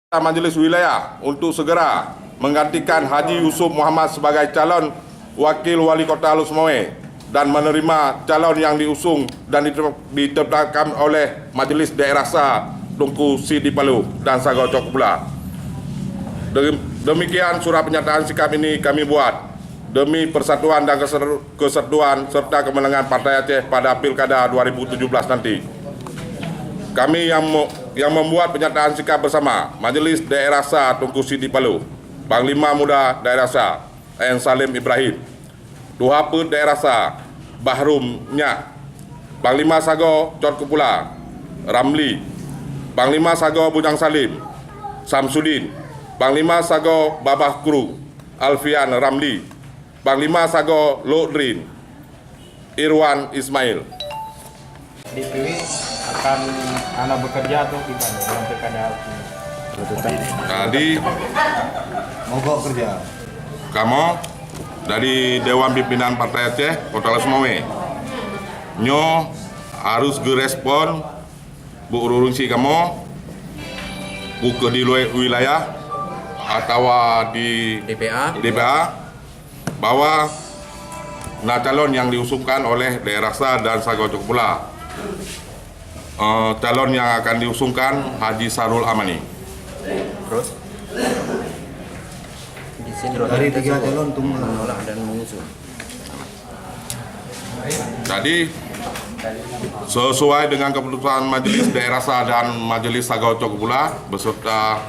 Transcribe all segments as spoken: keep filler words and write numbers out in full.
Majelis Wilayah untuk segera menggantikan Haji Yusuf Muhammad sebagai calon Wakil Wali Kota Lhokseumawe dan menerima calon yang diusung dan ditetapkan oleh Majelis Daerah Sa Teungku Sidi Paloh dan Sagoe Cot Keupula. Demikian surat pernyataan sikap ini kami buat demi persatuan dan kesatuan serta kemenangan Partai Aceh pada Pilkada dua ribu tujuh belas nanti. Kami yang yang membuat pernyataan sikap bersama Majelis Daerah Sa Teungku Sidi Paloh, Panglima Muda Daerah Sa, N Salim Ibrahim, Tuha Peuet Daerah Sa, Bahrom Nyak, Panglima Sagoe Cot Keupula, Ramli, Panglima Sagoe Bujang Salim, Samsudin, Panglima Sagoe Babah Kru, Alfian Ramli, Panglima Sagoe Lok Drin, Irwan Ismail. D P W akan hana bekerja tu kiban dalam pilkada. Jadi, mogok kerja. Kamoe dari Dewan Pimpinan Partai Aceh Kota Lhokseumawe nyoe harus geurespon bu ureuëng si kamoe, bukon di luwa wilayah atawa di D P A. D P A, bahwa na calon yang diusungkan oleh Daerah Sa dan Sagoe Cot Keupula. Eh, calon yang akan diusungkan Haji Sahrul Amani. Terus? Dari tiga calon untuk menolak dan mengusung. Jadi, sesuai dengan keputusan Majelis Daerah Sa dan Majelis Sagoe Cot Keupula beserta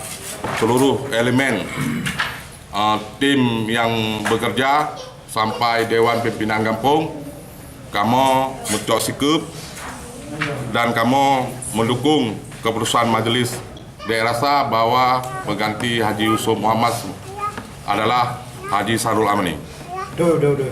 seluruh elemen, eh, tim yang bekerja sampai Dewan Pimpinan Gampông, kamoe meucok sikeup dan kamoe mendukung keputusan Majelis Daerah Sa bahwa pengganti Haji Yusuf Muhammad adalah Haji Sahrul Amani. Dua, dua, dua.